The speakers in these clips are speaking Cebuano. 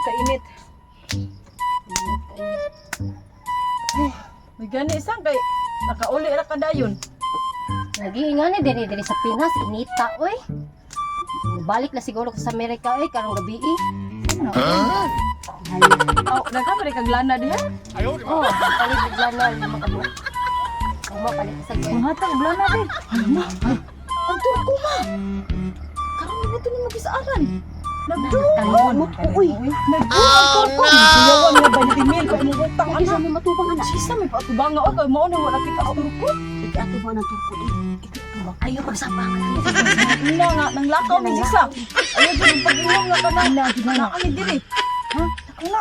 Sa init. Ay, may gani isang kay nakauli ra ka dayon. Lagi nga ni diri diri sa Pinas inita oy. Balik na siguro ko sa Amerika oy karong gabi eh. Ano? Aw, nagkamali kag lana diha. Oh, palit bigla na lima ka buok. Uma palit sa kuan. Manghatag og lana di. Ay, ma. Ang turko ma. Karon mo to ni magisaaran. Nagduot ko uy. Nagduot ang turko. Kuyawan nga 20 mil pa imong utang Lagi ana. sa may matubang anak. Sisa may paatubang nga oy kay mao na wala kita sa turko. Ikato ba ng turko eh? Ayaw pagsapangan ano. Ina nga nang lakaw mi sisa. Ayaw jud ang pag-inom nga kanang na kami diri. Ha? Ako na.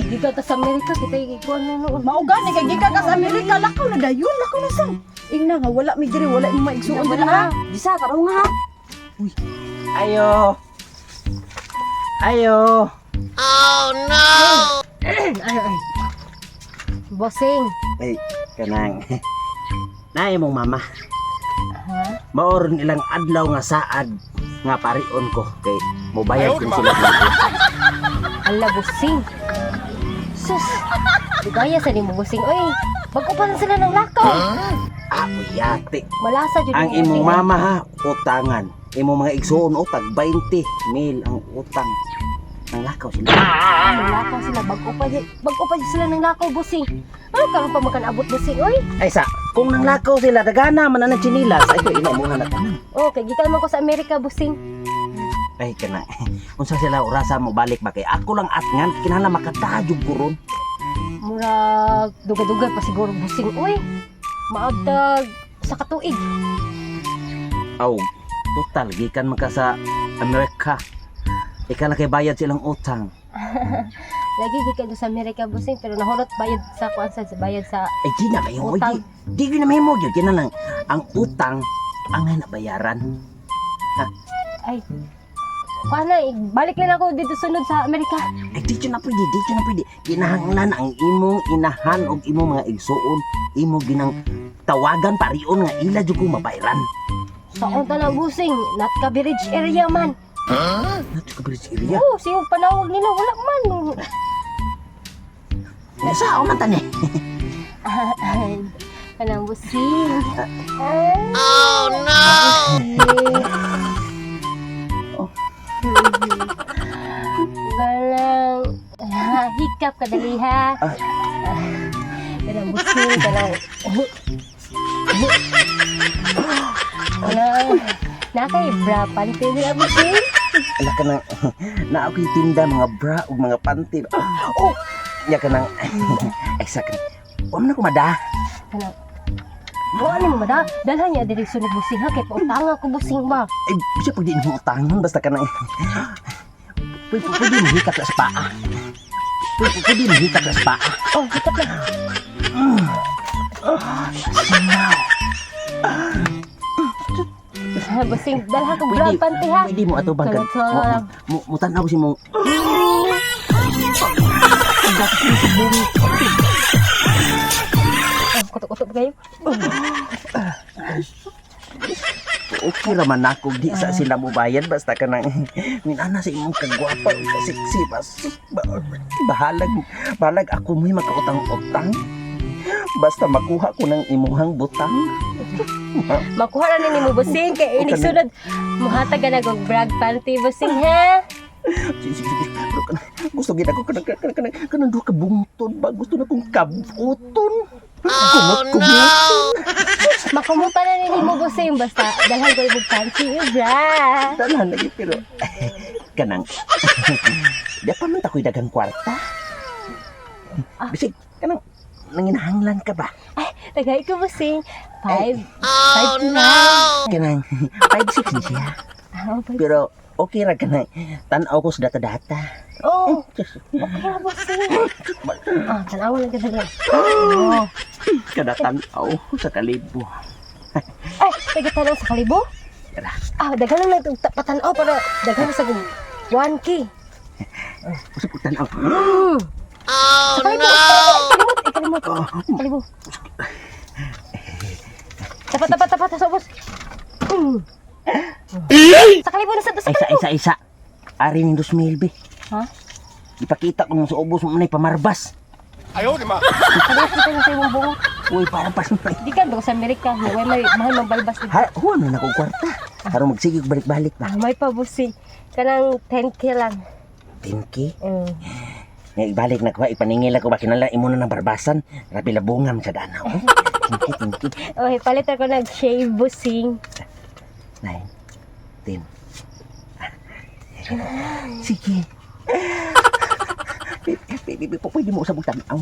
Gikan ta sa Amerika kita ikuan na noon. Mao gani kay gikan ka sa Amerika, lakaw na dayon, lakaw na sang. Ingna nga wala mi diri, wala mi maigsuon diri ha. Bisa karon nga. Ayo. Ayo. Bossing. Ay, kanang. Naay mong mama. Ha? Maoron ilang adlaw nga saad nga parion ko kay mobayad kun sila. Ala bossing. Sus. Dugaya sa nimo bossing oy. Bago pa lang sila ng lakaw. Ah, uyati. Malasa jud Ang nimo, imong bossing. mama ha, utangan. Imong mga igsuon utag 20 mil ang utang. Nang lakaw sila. Ang lakaw sila bago pa sila ng lakaw bossing. Ano karon pa makanabot bossing oy? Ay sa, kung nang lakaw sila dagana man ang tsinilas ay ko ina mo na tanan. Oh, kay gikan man ko sa Amerika bossing. Ay kana. Unsa sila orasa mo balik ba kay ako lang atngan kinahanglan makatayog ko ron. Murag duga-duga pa siguro bossing oy. Maabdag sa katuig. Aw, total gikan man ka sa Amerika. Ika na kay bayad silang utang. Lagi gikan ko sa Amerika bossing pero nahurot bayad sa kuan sa bayad sa Ay di na kayo, oy, Utang. di gyud na mahimo gyud kina lang ang utang ang nabayaran. Ay kuan na balik na ako dito sunod sa Amerika. Ay di jud na pwede, di jud na pwede. Kinahanglan ang imong inahan og imong mga igsuon, imo ginang tawagan parion nga ila jud ko mabayaran. Sa unta na bossing, not coverage area man. Nato ka bridge area. Oh, siyong panawag nila wala man. Sa man tani. Kanang busing. Oh no! Galang hikap ka dali ha. Ah. Kanang busing, kanang Kanang nakay bra panty nila busing. Ala ka nang na ako'y tinda mga bra ug mga panty. Oh, nya ka nang ay sa ka. Wa man ako mada. Kanang Wa ni mo mada, dalhan niya diri sunod busing ha kay pautanga ko busing ba. Ay, siya pag di mo utangon, basta ka nang... Pwede, pwede mo hikap sa paa. Pwede, pwede mo hikap sa paa. Oh, hikap lang. Ah, Busing, dalhan ko bra panty ha. Pwede mo ato bang kan? Sunod, sunod. Mo, mo, tanaw si mo. Oh, kutok-kutok kayo. Okay raman ako, di sa sila mo bayad, basta ka nang... Minana sa imong kagwapa, ug kasiksi, bas, bahalag, bahalag ako mo'y makautang-utang. Basta makuha ko ng imuhang butang. Makuha na ni mo busing kay inig sunod. Muhatag ka na og brag panty busing ha. Sige, sige, sige. Pero kanang, gusto gid ako kanang kanang kanang kanang duha ka bungtod ba gusto na kong kabuton. Oh, kumot kumot. Makumuta na ni mo busing basta dalhan ko imong panty ug bra. Tanan lagi pero kanang di pa man ta ko'y dagang kwarta. Bisig kanang nanginahanglan ka ba? Tagay ko busing. 5 5 no. Kanang 5-6 ni siya. Oh, five. Pero okay ra kanang tan-aw ko sa data-data. Oh, okay ra busing. Ah, tanawa lang ka dali. Oh. Kada tan-aw sa kalibo. Ay, taga tanaw sa kalibo? Tara. Ah, daghan lang itong patanaw para daghan sa 1K. Usap ko tan-aw. Oh, sa kalibo. Ikalimot, ikalimot. Kalibo. Tapat, tapat, tapat. Sa ubos. Sa kalibo na sa Ay, kalibo. isa, isa, isa. Ari ning 2,000 be. Ha? Ipakita ko nung sa ubos mo na pamarbas. Parehas kita sa imong bungo. Uy, para pas mo. Di ka sa Amerika, way may mahal magbalbas dito. Ha, huwa na akong kwarta. Aron magsige og balik-balik ba. Ah, may pa busing. Kanang 10K lang. 10K. Mm. Nga ibalik na ko, ha, ipaningil ako ba kinala imo na ng barbasan. Rabi labungam sa danaw. Oh. 10K, 10K. Okay, palit ako nag-shave busing. 9, 10. Sige. Baby, baby, pwede mo usab og tan-aw.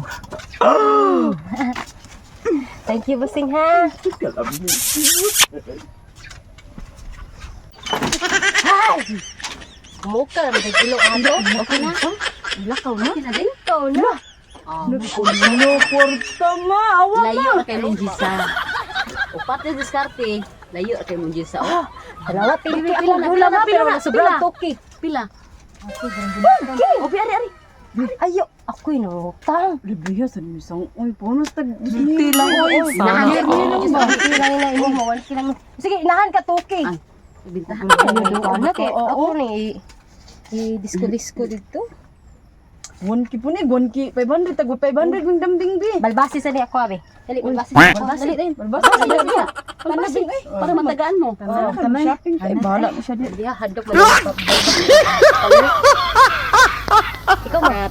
Thank you, busing ha. Muka, nagilong ato. Okay na. Lakaw na. Ikaw na. Nagkulo kwarta ma. Awa. Layo ra kay mong Gisa. O pati diskarte, layo ra kay mong Gisa. Oh, Dalawa, pili Pila, ako pila, gula na, pila, pero pila. sobrang toki. Pila. Obi ari ari. Ayo, ako'y nangutang. Libre sa ni sang oy bonus tag 50 lang oy. Inahan ka, Year oh. lang ba? Sige lang ina imo, 1K lang. Sige, inahan ka toki. Ay, bintahan. Ay, na kay Oo. ako ni i disco-disco dito. 1K po ni 1K 500 tag 500 ming dambing bi. Balbasi sa ni ako abe. Dali, balbasi. Balbasi. Dali, Balbasa sa dali. Balbasi, para matagaan mo. Tama shopping kay bahala mo siya di. Diha hadlok man. Ikaw ma.